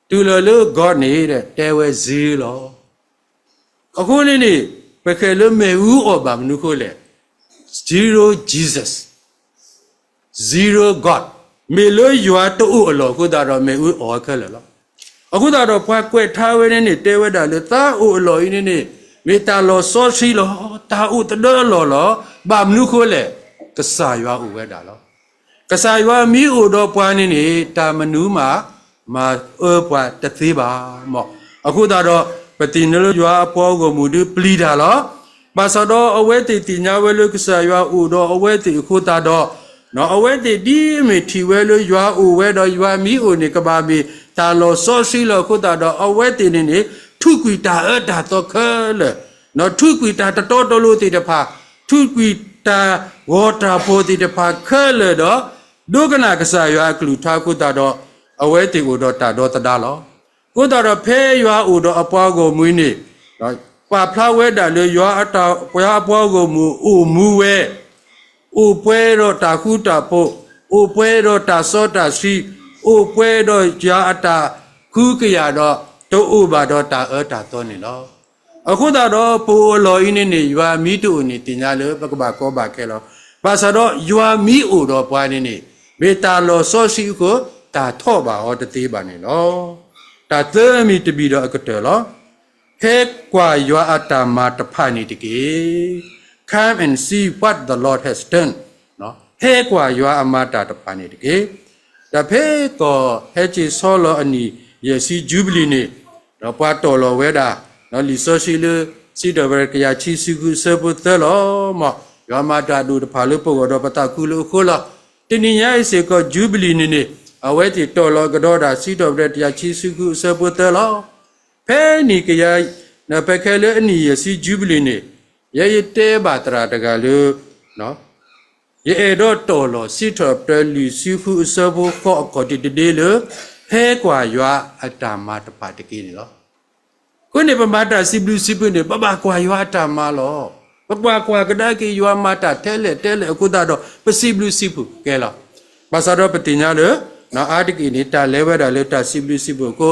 တုၤလီၤလၢ God န့ၣ် တဲဝဲ zero လီၤ. အဃိန့ၣ်န့ၣ် ပခဲလၢမ့ၣ်အူအီၣ်ဘၣ်မနုၤဃိလဲၣ်. Zero Jesus, zero God. မ့ၢ်လၢယွၤတအိၣ်အလီၢ်အဃိသတးဒီး မ့ၣ်အူအီၣ်ခဲလၢာ်လီၤ. အဃိသတးဒီးပှၤကွဲးထါဝဲန့ၣ်န့ၣ် တဲဝဲဒၣ်လၢ သးအိၣ်အလီၢ်အံၤန့ၣ်န့ၣ် မ့ၢ်တၢ်လီၤဆီဆှံလီၤ, တၢ်အိၣ်သဒၢအလီၢ်လီၤ. ဘၣ်မနုၤဃိလဲၣ်. ကစၢ်ယွၤအိၣ်ဝဲဒၣ်လီၤ. ကစၢ်ယွၤမ့ၢ်အိၣ်ဒီးပှၤန့ၣ်န့ၣ် တၢ်မနုၤမး မၤအၢပှၤတသ့ဘၣ်. မ်အဃိသတးဒီး ပသ့ၣ်ညါလၢယွၤအပှၤဂီၢ်မုၢ်ဒုးပျံၤတၢ်လီၤ. ဘၣ်ဆၣ်ဒီးအဝဲသ့ၣ်သ့ၣ်ညါဝဲလၢကစၢ်ယွၤအိၣ်ဒီးအဝဲသ့ၣ်အဃိသတးဒီး အဝဲသ့ၣ်ဒ်အမ့ၢ်ထံၣ်ဝဲလၢယွၤအိၣ်ဝဲဒီးယွၤမ့ၢ်အိၣ်န့ၣ် ကဘၣ်မ့ၢ်တၢ်လီၤဆီဆှံလီၤအဃိသတးဒီး အဝဲသ့ၣ်န့ၣ်န့ၣ် ထူးကွံာ်တၢ်အၢတၢ်သီခဲလၢာ်, ထူးကွံာ်တၢ်တတီတလိၤသ့ၣ်တဖၣ်, ထူးကွံာ်တၢ်ဂီၤတၢ်ဖီၣ်သ့ၣ်တဖၣ်ခဲလၢာ်ဒီး ဒိကနၣ်ကစၢ်ယွၤအကလုၢ်ကထါအဃိသတးဒီး အဝဲသ့ၣ်အိၣ်ဒီးတၢ်ဒီသဒၣ်လီၤ. အဃိသတးဒီးဖဲယွၤအိၣ်ဒီးအပှၤဂီၢ်မုၢ်န့ၣ် ပာ်ဖျါဝဲဒၣ်လၢယွၤအတၢ် ပှၤအပှၤဂီၢ်မုၢ်အိၣ်မူဝဲ အိၣ်ပှဲၤဒီးတၢ်ဃူတၢ်ဖိး, အိၣ်ပှဲၤဒီးတၢ်စီတၢ်ဆှံ, အိၣ်ပှဲၤဒီးယွၤအတၢ်ဃုကယာ်ဒီး တအိၣ်ဘၣ်ဒီးတၢ်အၢတၢ်သီန့ၣ်လီၤ. အဃိသတးဒီး ပအိၣ်အလီၢ်အံၤန့ၣ်န့ၣ် ယွၤမ့ၢ်တအိၣ်န့ၣ် သ့ၣ်ညါလၢပကဘၣ်ကီဘၣ်ခဲလီၤ. ဘၣ်ဆၣ်ဒီးယွၤမ့ၢ်အိၣ်ဒီးပှၤန့ၣ်န့ၣ် မ့ၢ်တၢ်လီၤဆီဆှံအဃိ တၢ်ထီၣ်ဘၣ်အီၤတသ့ဘၣ်န့ၣ်လီၤ. တၢ်သၢမံၤတမံၤဒီးအကတၢၢ်လီၤ. ဟဲကွၢ်ယွၤအတၢ်မၤတဖၣ်န့ၣ်တက့ၢ်. Come and see what the Lord has done. ဟဲကွၢ်ယွၤအမၤတၢ်တဖၣ်န့ၣ်တက့ၢ်. ဒီးဖဲကီၢ်ဟဲက့ၤဆီလီၤအနံၣ်ယဲၢ်ဆံ Jubilee န့ၣ် ဒီးပှၤတီၢ်လီၤဝဲဒၣ် လံာ်စီဆှံလၢ စံးထီၣ်ပတြၢၤ တကယၤခံဆံဃု အဆၢဖိသၢလီၤ. မ်ယွၤမၤတၢ်ဒိၣ်တဖၣ်လၢပဂီၢ်ဒီးပသးခုလၢအဃိလီၤ. တနံၤညါအံၤစ့ၢ်ကီး Jubilee န့ၣ်န့ၣ် အဝဲသ့ၣ်တီၢ်လီၤကဒီးဒၣ် စံးထီၣ်ပတြၢၤ တကယၤခံဆံဃု အဆၢဖိသၢလီၤ. ဖဲနံၣ်ကယၤ ဖဲခဲလၢအနံၣ်ယဲၢ်ဆံ Jubilee န့ၣ် ယဲယတဲဘၣ်သရၣ်တဂၤလၢ ယအဲၣ်ဒိးတီၢ်လီၤ စံးထီၣ်ပတြၢၤ လွံၢ်ဆံဃု အဆၢဖိဃိး အခီၣ်ထံးတဒ့လၢ ဟဲကွၢ်ယွၤအတၢ်မၤတဖၣ်တက့ၢ်န့ၣ်လီၤ. အဃိန့ၣ် ပမၤတၢ်စံးဘျုးစံးဖှိၣ်န့ၣ် ပဘၣ်ကွၢ်ယွၤအတၢ်မၤလီၤ. ပကွၢ်ကွၢ်ကဒါက့ၤ ယွၤမၤတၢ်ထဲလဲၣ်ထဲလဲၣ်အဃိသတးဒီး ပစံးဘျုးစံးဖှိၣ်ကဲလီၤ. ဘၣ်ဆၣ်ဒီးပသ့ၣ်ညါလၢ အါတက့ၢ်န့ၣ် တၢ်လဲၤဝဲဒၣ်လၢတၢ်စံးဘျုးစံးဖှိၣ်အဃိ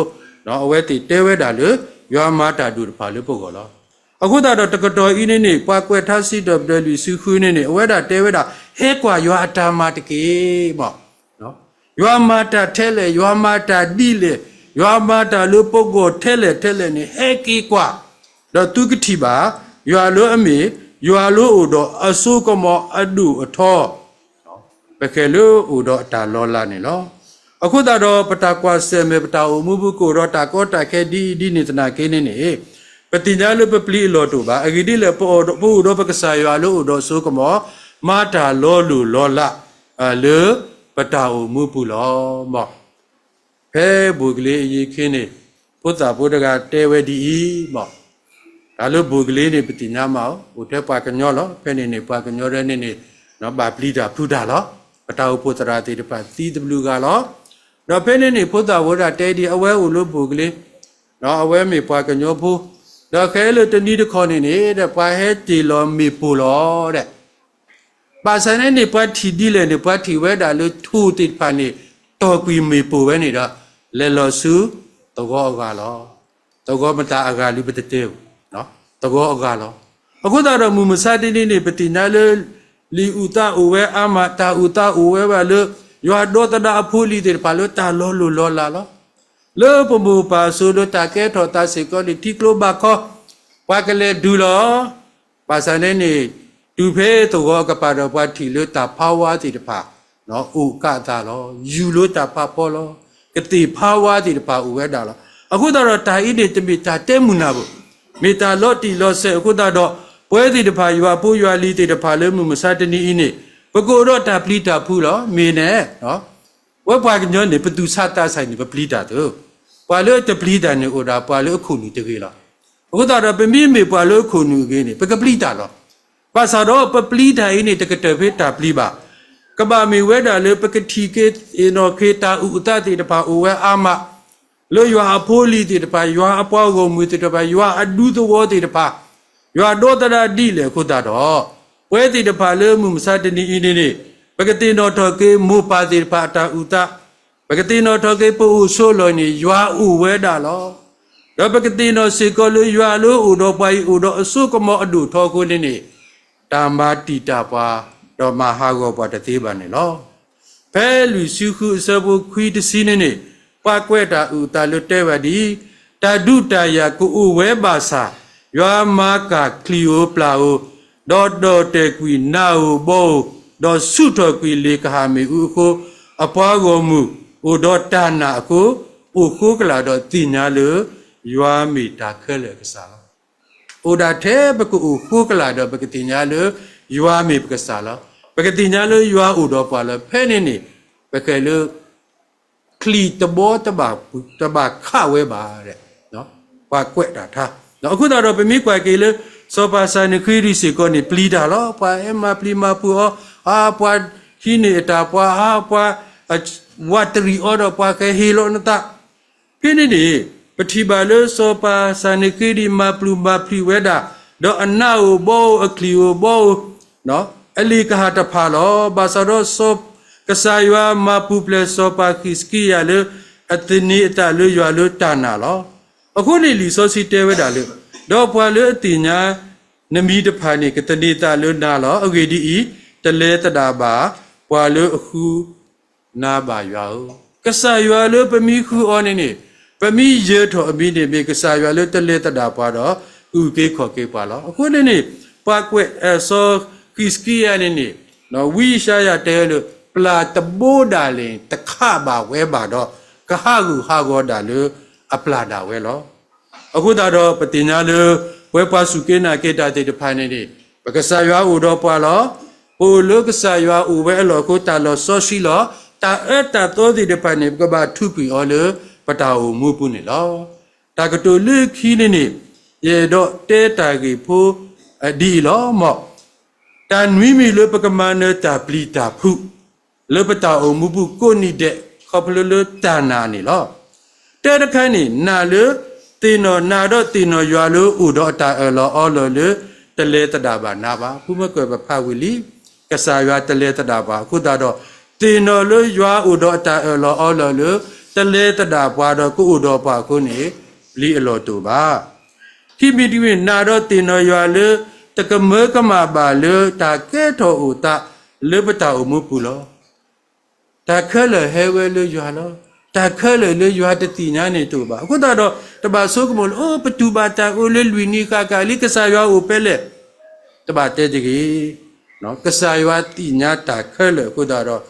အဝဲသ့ၣ်တဲဝဲဒၣ်လၢ ယွၤမၤတၢ်ဒိၣ်တဖၣ်လၢပဂီၢ်လီၤ. အဃိသတးဒီးတကတီၢ်အံၤန့ၣ်န့ၣ် ပှၤကွဲးထါစံးထီၣ်ပတြၢၤ လွံၢ်ဆံဃု န့ၣ်န့ၣ် အဝဲဒၣ်တဲဝဲဒၣ် ဟဲကွၢ်ယွၤအတၢ်မၤတက့ၢ်. မ် ယွၤမၤတၢ်ထဲလဲၣ်, ယွၤမၤတၢ်ဒ်လဲၣ်, ယွၤမၤတၢ်လၢပဂီၢ်ထဲလဲၣ်ထဲလဲၣ်န့ၣ် ဟဲက့ၤကွၢ်, ဒီးသုကထံၣ်ဘၣ် ယွၤလၢအမ့ၢ် ယွၤလၢအိၣ်ဒီးအစိကမီၤအဒိၣ်အထီ ပကဲလၢအိၣ်ဒီးအတၢ်လီၤလးန့ၣ်လီၤ. အဃိသတးဒီး ပတၢ်ကွၢ်ဆၢၣ်မဲာ် ပတၢ်အိၣ်မူပူၤကအိၣ်ဒီးတၢ်ကီတၢ်ခဲဒ်အံၤဒ်န့ၣ်သနာ်က့န့ၣ်န့ၣ် ပသ့ၣ်ညါလၢပပျံၤအလီၢ်တအိၣ်ဘၣ်. အဂ့ၢ်ဒ်လဲၣ်, ပအိၣ်ဒီးပကစၢ်ယွၤလၢအိၣ်ဒီးအစိကမီၤ မၤတၢ်လီၤလိၢ်လီၤလး လၢပတၢ်အိၣ်မူပူၤလီၤ. မ် ဖဲဘိၣ်ကလ့အယံၤအခါန့ၣ် ဖိသၣ်ဖိတဂၤတဲဝဲဒ်အံၤ မ် တၢ်လၢဘိၣ်ကလ့န့ၣ် ပသ့ၣ်ညါမး အိၣ်ထဲပှၤကညီလီၤ. ဖဲန့ၣ်န့ၣ် ပှၤကညီဒဲန့ၣ်န့ၣ် ဘၣ်ပျံၤတၢ်ဖုးတၢ်လီၤ. ပတၢ်အိၣ်ဖှိၣ်သရၣ်သ့ၣ်တဖၣ်သံသဘျုးဂၤလီၤ. ဒီးဖဲန့ၣ်န့ၣ် ဖိသၣ်ဖိတဂၤတဲဒ်အံၤ အဝဲအိၣ်လၢဘိၣ်ကလ့ ဒီးအဝဲမ့ၢ်ပှၤကညီဖိ ဒီးခဲလၢာ်တနံၤတခီန့ၣ်န့ၣ် ဒီးပှၤဟဲတ့ၢ်လီၤမ့ၣ်ပိၢ်လီၤဒီး ဘၣ်ဆၣ်န့ၣ်န့ၣ် ပှၤထံၣ်ဒ်လဲၣ်န့ၣ် ပှၤထံၣ်ဝဲဒၣ်လၢထိၣ်သ့ၣ်တဖၣ်န့ၣ် တီၢ်ကွံာ်မ့ၣ်ပိၢ်ဝဲန့ၣ်ဒီး လဲၤလီၤဆူသဝီအဂၤလီၤ. သဝီမတၤအဂၤလံပတတဲဘၣ်, သဝီအဂၤလီၤ. အဃိသတးဒီးမုၢ်မဆါတနံၤန့ၣ် ပသ့ၣ်ညါလၢ လံာ်အုၣ်သးအိၣ်ဝဲအါမး, တၢ်အုၣ်သးအိၣ်ဝဲဘၣ်လၢ ယွၤဒိသဒၣ်အဖိအလံၤသ့ၣ်တဖၣ်လၢတၢ်လီၤလိၢ်လီၤလးလီၤ. လၢပမိၢ်ပၢ်အစိၤလၢတၢ်ကဲထီၣ်သးစ့ၢ်ကီးန့ၣ် ထံကျိဘၣ်ခီ ပှၤကလဲၤဒုးလီၤ. ဘၣ်ဆၣ်န့ၣ်န့ၣ် တုၤဖဲသဝီအကပၤဒီး ပှၤထံၣ်လၢတၢ်ဖးဝါသ့ၣ်တဖၣ် အိၣ်ကးသးလီၤ. ယူၤလၢတၢ်ဖးဖီလီၤ. ကသ့ၣ်ဖးဝါသ့ၣ်တဖၣ်အိၣ်ဝဲဒၣ်လီၤ. အဃိသတးဒီးတၢ်အံၤန့ၣ် တမ့ၢ်တၢ်တဲမုာ်နၢ်ဘၣ်, မ့ၢ်တၢ်လီၤတံၢ်လီၤဆဲးအဃိသတးဒီး ပဝဲသ့ၣ်တဖၣ် ယွၤဖိယွၤလံၤသ့ၣ်တဖၣ်လၢမုၢ်မဆါတနံၤအံၤန့ၣ် ပကအိၣ်ဒီးတၢ်ပျံၤတၢ်ဖုးလီၤ. မ့ၢ်န့ၣ် ပဝဲပှၤကညီန့ၣ် ပသူၣ်ဆးသးဆးအံၤန့ၣ် ပပျံၤတၢ်သ့, ပှၤလၢတပျံၤတၢ်န့ၣ် အိၣ်ဒၣ်ပှၤလၢအခိၣ်နူာ်တဂ့ၤလီၤ. အဃိသတးဒီး ပမ့မ့ၢ်ပှၤလၢအခိၣ်နူာ်အဂ့ၤန့ၣ် ပကပျံၤတၢ်လီၤ. ဘၣ်ဆၣ်ဒီးပပျံၤတၢ်အံၤန့ၣ် တကတၢၢ်ဖဲတၢ်ပျံၤဘၣ်. ကဘၣ်မ့ၢ်ဝဲဒၣ်လၢပကထံၣ်က့ၤသ့ၣ်နီၣ်က့ၤတၢ်အုၣ်အသးသ့ၣ်တဖၣ်အိၣ်ဝဲအါမး လၢယွၤအဖိအလံၤသ့ၣ်တဖၣ်, ယွၤအပှၤဂီၢ်မုၢ်သ့ၣ်တဖၣ်, ယွၤအဒူသဝီသ့ၣ်တဖၣ်, ယွၤဒိသဒၣ်ဒ်လဲၣ်အဃိသတးဒီး, ပဝဲသ့ၣ်တဖၣ်လၢမုၢ်မဆါတနံၤအံၤန့ၣ်န့ၣ်, ပကသ့ၣ်နီၣ်ထီၣ်က့ၤမိၢ်ပၢ်သ့ၣ်တဖၣ်အတၢ်အုၣ်သး, ပကသ့ၣ်နီၣ်ထီၣ်က့ၤပအိၣ်ဆိးလီၢ်န့ၣ် ယွၤအိၣ်ဝဲဒၣ်လီၤ. ဒီးပကသ့ၣ်နီၣ်စ့ၢ်ကီးလၢယွၤလၢအိၣ်ဒီးပှၤအံၤအိၣ်ဒီးအစိကမီၤအဒိၣ်အထီအဃိန့ၣ်န့ၣ်, တၢ်မၤတံာ်တာ်ပှၤ, ဒီးမၤဟးဂီၤပှၤတသ့ဘၣ်န့ၣ်လီၤ. ဖဲလွံၢ်ဆံဃုအဆၢဖိခွံတဆံန့ၣ်န့ၣ်, ပှၤကွဲးတၢ်အုၣ်အသးလၢတဲဝဲဒ်အံၤ, တၢ်ဒုးတၢ်ယၤကအိၣ်ဝဲဘၣ်ဆၣ်, ယွၤမၤကၢ်ချံၣ်ဧိၤပျၢ်ဧိၤ, ဒီးဒီၣ်တဲာ်ကွံာ်နးဧိၤဘီဧိၤ, ဒီးဆူၣ်ထီၣ်ကွံာ်လ့ၣ်ကဟၣ်မ့ၣ်အူအဃိ, အပှၤဂီၢ်မုၢ်အိၣ်ဒီးတၢ်နာ်အဃိ, အိၣ်ဃိကလာ်ဒီးသ့ၣ်ညါလၢ ယွၤမ့ၢ်တၢ်ခဲလၢာ်အကစၢ်လီၤ. အိၣ်ဒၣ်ထဲပကအိၣ်ဃိကလာ်ဒီး ပကသ့ၣ်ညါလၢ ယွၤမ့ၢ်ပကစၢ်လီၤ. ပကသ့ၣ်ညါလၢယွၤအိၣ်ဒီးပှၤလီၤ. ဖဲန့ၣ်န့ၣ်, ပဃဲၤလၢ ချံၣ်တဘီတဘၣ်ခးဝဲဘၣ်, ပှၤကွဲးတၢ်ထါ. အဃိသတးဒီး ပမ့ၢ်ကွၢ်က့ၤလၢ စီၤပၤစၤနဃ့ရံၣ်စ့ၢ်ကီးန့ၣ် ပျံၤတၢ်လီၤ. ပှၤဟဲမၤပျံၤမၤဖုးအီၤ, အါ ပှၤဟံးန့ၢ်အတၢ်, ပှၤအါ ပှၤဝးတရံးအီၤဒီး ပှၤဃဲၤဟ့ၣ်လီၤနသး ဖဲန့ၣ်န့ၣ်, ပထံၣ်ဘၣ်လၢစီၤပၤစၤနဃ့ရံၣ်မၤပျံၤမၤဖုးဝဲဒၣ်, ဒီးအနးဧိၤဘီဧိၤအချံၣ်ဧိၤဘီဧိၤ, အလ့ၣ်ကဟၣ်တဖၣ်လီၤ. ဘၣ်ဆၣ်ဒီး ကစၢ်ယွၤမၤပူၤဖျဲးစီၤပၤဃံးစကံယၤလၢအသန့ၤအသးလၢယွၤလၢတၢ်နာ်လီၤ. အဃိန့ၣ်လံာ်စီဆှံတဲဝဲဒၣ်လၢ, ဒီးပှၤလၢအသ့ၣ်ညါနမံၤတဖၣ်န့ၣ် ကသန့ၤအသးလၢနၤလီၤ. အဂ့ၢ်ဒ်အံၤ, တလဲၤသဒၣ်ဘၣ်ပှၤလၢအဃု နၤဘၣ်ယွၤဧၢ. ကစၢ်ယွၤလၢပမ့ၢ်ဃုအီၤန့ၣ်န့ၣ်, ပမ့ၢ်ယၢၤထီၣ်အမံၤန့ၣ် မ့ၢ်ကစၢ်ယွၤလၢတလဲၤသဒၣ်ပှၤဒီး ကအုၣ်က့ၤခီၣ်က့ၤပှၤလီၤ. အဃိန့ၣ်န့ၣ်, ပှၤကွဲးစီၤဃံးစကံယၤန့ၣ်န့ၣ်, ဝံယၡါယၤတဲလၢ ပျၢ်တဘိဒၣ်လဲာ် တခးဘၣ်ဝဲဘၣ်ဒီး ကဟးဂူာ်ဟးဂီၤဒၣ်လၢအပျၢ်ဒၣ်ဝဲလီၤ. အဃိသတးဒီး ပသ့ၣ်ညါလၢ ပဝဲပှၤစူၢ်က့ၤနာ်က့ၤတၢ်သ့ၣ်တဖၣ်န့ၣ်န့ၣ်, ပကစၢ်ယွၤအိၣ်ဒီးပှၤလီၤ. ပအိၣ်လၢကစၢ်ယွၤအိၣ်ဝဲအလီၢ်အဃိ တၢ်လီၤစီဆှံလီၤ. တၢ်အၢတၢ်သီသ့ၣ်တဖၣ်န့ၣ် ပကဘၣ်ထုးကွံာ်အီၤလၢပတၢ်အိၣ်မူပူၤန့ၣ်လီၤ. တၢ်ကတိၤလၢခံန့ၣ်န့ၣ်, ယအဲၣ်ဒိးတဲတၢ်ဂ့ၢ်ဖိဒ်အံၤလီၤ. မ်တၢ်နွံမံၤလၢပကမၤနၢၤတၢ်ပျံၤတၢ်ဖုး လၢပတၢ်အိၣ်မူပူၤကိးနံၤဒဲး ခီဖျိလၢတၢ်နာ်န့ၣ်လီၤ. တၢတခါန့ၣ် နာ်လၢသ့ၣ်နီၣ်, နာ်ဒီးသ့ၣ်နီၣ်ယွၤလၢအိၣ်ဒီးအတၢ်အၢၣ်လီၤအီလီၤလၢ တလဲၤသဒၣ်ဘၣ်နၤဘၣ်. ဖုမၢကွဲးပဖးဝံၤလံ, ကစၢ်ယွၤတလဲၤသဒၣ်ပှၤအဃိသတးဒီး, သ့ၣ်နီၣ်လၢယွၤအိၣ်ဒီးအတၢ်အၢၣ်လီၤအီလီၤလၢ တလဲၤသဒၣ်ပှၤဒီးကအိၣ်ဒီးပှၤအဃိန့ၣ်, ပျံၤအလီၢ်တအိၣ်ဘၣ်. ခံမံၤတမံၤ နာ်ဒီးသ့ၣ်နီၣ်ယွၤလၢ တကမၢကမၣ်ဘၣ်လၢတၢ်ကဲထီၣ်အိၣ်သးလၢပတၢ်အိၣ်မူပူၤလီၤ. တၢ်ခဲလၢာ်ဟဲဝဲလၢယွၤလီၤ. တၢ်ခဲလၢာ်လၢယွၤတသ့ၣ်ညါန့ၣ်တအိၣ်ဘၣ်. အဃိသတးဒီး တဘၣ်ဆိကမိၣ်လၢ အိ ပတူၢ်ဘၣ်တၢ်အိၣ်လၢလွံၢ်နံၣ်ဃၣ်ဃၣ်လံ ကစၢ်ယွၤအိၣ်ဖဲလဲၣ်. တဘၣ်တဲတဂ့ၤ. ကစၢ်ယွၤသ့ၣ်ညါတၢ်ခဲလၢာ်အဃိသတး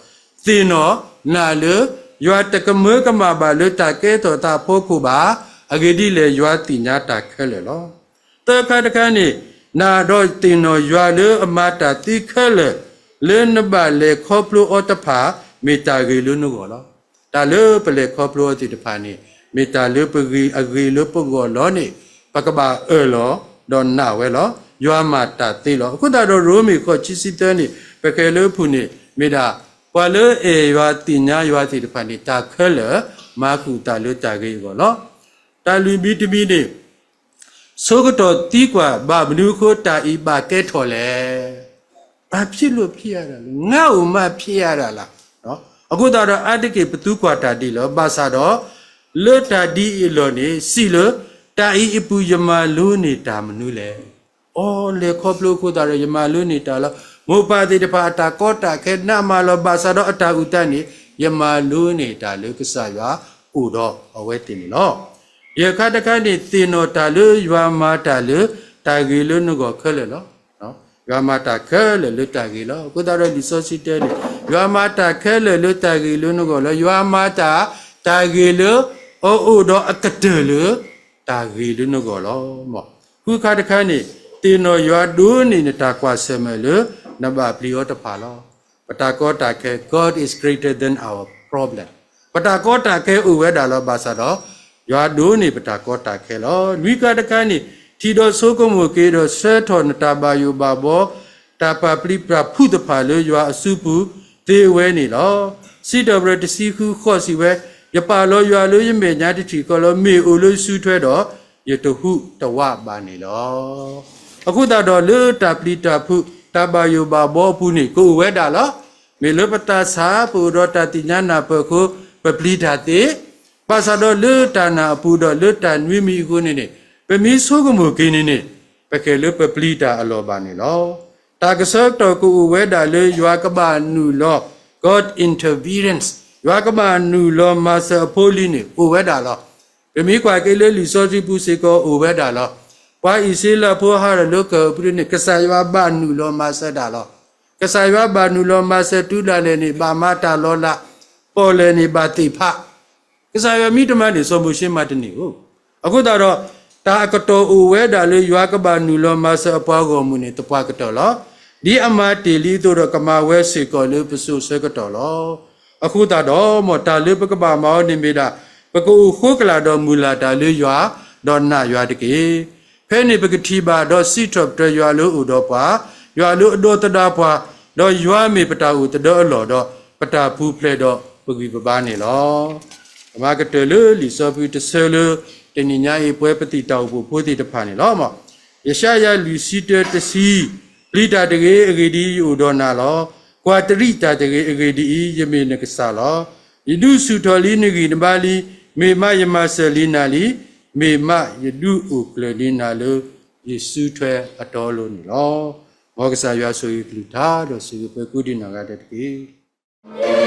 ဒီး, သ့ၣ်နီၣ်နာ်လၢ ယွၤတကမၢကမၣ်ဘၣ်လၢတၢ်ကဲထီၣ်သးအဖီခိၣ်ဘၣ်. အဂ့ၢ်ဒ်လဲၣ် ယွၤသ့ၣ်ညါတၢ်ခဲလၢာ်လီၤ. သၢခါတခါန့ၣ်, နာ်ဒီးသ့ၣ်နီၣ်ယွၤလၢအမၤတၢ်သ့ခဲလၢာ် လၢနဘၣ်လဲၤခီဖျိအီၤတဖၣ် မ့ၢ်တၢ်ဂ့ၤလၢနဂီၢ်လီၤ. တၢ်လၢပလဲၤခီဖျိအီၤသ့ၣ်တဖၣ်န့ၣ် မ့ၢ်တၢ်လၢပဂ့ၤအဂ့ၤလၢပဂီၢ်လီၤန့ၣ် ပကဘၣ်အၢၣ်လီၤ ဒီးနာ်ဝဲလီၤ. ယွၤမၤတၢ်သ့လီၤ. အဃိသတးဒီး ရိမ့ၤဃိး ခံဆံသၢန့ၣ် ပဃဲၤလၢအပူၤန့ၣ် မ့ၢ်ဒၣ်ပှၤလၢအဲၣ်ယွၤသ့ၣ်ညါယွၤသ့ၣ်တဖၣ်န့ၣ် တၢ်ခဲလၢာ် မၤဃုာ်အသးလၢတၢ်ဂ့ၤအဂီၢ်လီၤ. တၢ်လွံၢ်မံၤတမံၤန့ၣ် ဆိကတီၢ်သံကွၢ် ဘၣ်မနုၤအဃိတၢ်အံၤဘၣ်ကဲထီၣ်လဲၣ်. ဘာဖြစ်လို့ဖြစ်ရတာလဲ, ငါ့ကိုမှဖြစ်ရတာလား. အဃိသတးဒီး အါတက့ၢ်ပသူကွၢ်တၢ်ဒ်လီၤ. ဘၣ်ဆၣ်ဒီး လၢတၢ်ဒ်အံၤအလီၢ်န့ၣ်စံးလၢ တၢ်အံၤအပူၤယမၤလိန့ၢ်တၢ်မနုၤလဲၣ်. အိ လဲၤခီဖျိအဃိသတးဒီး ယမၤလိန့ၢ်တၢ်လီၤ. မိၢ်ပၢ်သ့ၣ်တဖၣ်အတၢ်ကီတၢ်ခဲနးမးလီၤ. ဘၣ်ဆၣ်ဒီးအတၢ်အုၣ်သးန့ၣ် ယမၤလိန့ၢ်တၢ်လၢကစၢ်ယွၤအိၣ်ဒီးအဝဲသ့ၣ်န့ၣ်လီၤ. ယဲၢ်ခါတခါန့ၣ် သ့ၣ်နီၣ်တၢ်လၢယွၤမၤတၢ်လၢတၢ်ဂ့ၤလၢနဂီၢ်ခဲလၢာ်လီၤ. ယွၤမၤတၢ်ခဲလၢာ်လၢတၢ်ဂ့ၤလီၤ. အဃိသတးဒီးလံာ်စီဆှံတဲန့ၣ် ယွၤမၤတၢ်ခဲလၢာ်လၢတၢ်ဂ့ၤလၢနဂီၢ်လီၤ. ယွၤမၤတၢ် တၢ်ဂ့ၤလၢအအိၣ်ဒီးအကတၢၢ်လၢ တၢ်ဂ့ၤလၢနဂီၢ်လီၤ. ဃုခါတခါန့ၣ် သ့ၣ်နီၣ်ယွၤဒိၣ်န့ၢ်နတၢ်ကွၢ်ဆၢၣ်မဲာ်လၢ နဘၣ်ပျံၤအီၤတဖၣ်လီၤ. ပတၢ်ကီတၢ်ခဲ God is greater than our problem. ပတၢ်ကီတၢ်ခဲအိၣ်ဝဲဒၣ်လီၤ. ဘၣ်ဆၣ်ဒီး ယွၤဒိၣ်န့ၢ်ပတၢ်ကီတၢ်ခဲလီၤ. နွံခါတခါန့ၣ် ထံၣ်ဒီးဆိကမိၣ်က့ၤဒီး ဆၢထီၣ်နတၢ်ဘၣ်ယိၣ်ဘၣ်ဘီ တၢ်ပာ်ပျံၤပာ်ဖုးတဖၣ်လၢယွၤအစုပူၤသ့ဝဲန့ၣ်လီၤ. စံးထီၣ်ပတြၢၤတဆံဃုဃိးစံးဝဲ, ယပာ်လီၤယွၤလၢယမဲာ်ညါတထံၣ်ဃီလီၤ. မ့ၢ်အိၣ်လၢယစုထွဲဒီး ယတဟူးတဝးဘၣ်န့ၣ်လီၤ. အဃိသတးဒီးလၢတၢ်ပျံၤတၢ်ဖုး တၢ်ဘၣ်ယိၣ်ဘၣ်ဘီအပူၤန့ၣ် ကအိၣ်ဝဲဒၣ်လီၤ. မ့ၢ်လၢပသးစၢ် ပအိၣ်ဒီးတၢ်သ့ၣ်ညါနၢ်ပၢၢ်အဃိ ပပျံၤတၢ်သ့, ဘၣ်ဆၣ်ဒီးလၢတၢ်နာ်အပူၤဒီးလၢတၢ်နွံမံၤအဃိန့ၣ်န့ၣ် ပမ့ၢ်ဆိကမိၣ်က့ၤန့ၣ်န့ၣ် ပကဲလၢပပျံၤတၢ်အလီၢ်ဘၣ်န့ၣ်လီၤ. တၢ်ကဆၢကတီၢ်ကအိၣ်ဝဲဒၣ်လၢယွၤကဘၣ်နုာ်လီၤ God interference, ယွၤကဘၣ်နုာ်လီၤမၤစၢၤအဖိလံၤန့ၣ် အိၣ်ဝဲဒၣ်လီၤ. ပမ့ၢ်ကွၢ်က့ၤလၢလံာ်စီဆှံပူၤစ့ၢ်ကီးအိၣ်ဝဲဒၣ်လီၤ. ပှၤအံၣ်စရ့လးဖိဟးထီၣ်လၢကီၢ်အပူၤန့ၣ် ကစၢ်ယွၤဘၣ်နုာ်လီၤမၤစၢၤတၢ်လီၤ. ကစၢ်ယွၤဘၣ်နုာ်လီၤမၤစၢၤတုၤဒၣ်လဲာ်န့ၣ် ဘၣ်မၤတၢ်လီၤလး, ပီၣ်လဲၣ်န့ၣ်ဘၣ်သ့ၣ်ဖး ကစၢ်ယွၤမ့ၢ်တမၤန့ၣ် စီၤမိၤၡ့မၤတန့ၢ်ဧိၤ. အဃိသတးဒီး တၢ်အကတီၢ်အိၣ်ဝဲဒၣ်လၢယွၤကဘၣ်နုာ်လီၤမၤစၢၤအပှၤဂီၢ်မုၢ်န့ၣ် သပှၢ်ကတၢၢ်လီၤ. ဒ်အမၤတ့ၢ်လံအသိးဒီး ကမၤဝဲစ့ၢ်ကီးလၢပစိၤဆၢကတီၢ်လီၤ. အဃိသတးဒီး မ်တၢ်လၢပကဘၣ်မၤအီၤန့ၣ်မ့ၢ်ဒၣ် ပကအိၣ်ဃိကလာ်ဒီးမုၢ်လၢ်တၢ်လၢယွၤ, ဒီးနာ်ယွၤတက့ၢ်. ဖဲန့ၣ်ပကထံၣ်ဘၣ်ဒီးစံးထီၣ်ပတြၢၤယွၤလၢအိၣ်ဒီးပှၤ, ယွၤလၢအဒီသဒၣ်ပှၤ, ဒီးယွၤမ့ၢ်ပတၢ်အိၣ်သဒၢအလီၢ်ဒီး ပတၢ်ပူၤဖျဲးဒီးပဂံၢ်ပဘါန့ၣ်လီၤ. ကမၤကတၢၢ်လၢလံာ်စီဆှံတဆၢလၢ တနံၤညါအံၤ ပဝဲပသံၣ်တၢ်အိၣ်ဖှိၣ်ဖိသ့ၣ်တဖၣ်န့ၣ်လီၤ. ယၡါယၤလွံၢ်ဆံတၢတဆံ, ပျံၤတၢ်တဂ့ၤ, အဂ့ၢ်ဒ်အံၤ, ယအိၣ်ဒီးနၤလီၤ. ကွၢ်တရံးတၢ်တဂ့ၤ, အဂ့ၢ်ဒ်အံၤ, ယမ့ၢ်နကစၢ်လီၤ. ယဒုးဆူၣ်ထီၣ်လံနဂံၢ်နဘါလံ, မ့ၢ်မးယမၤစၢၤလံနၤလံ, မ့ၢ်မးယဒုးအိၣ်ကျၢၤလံနၤလၢ ယစုထွဲအတီအလိၤန့ၣ်လီၤ. မ်ကစၢ်ယွၤဆိၣ်ဂ့ၤကလုၢ်ကထါ ဒီးဆိၣ်ဂ့ၤပှၤကိးဒံးနီၢ်ဂၤဒဲးတက့ၢ်.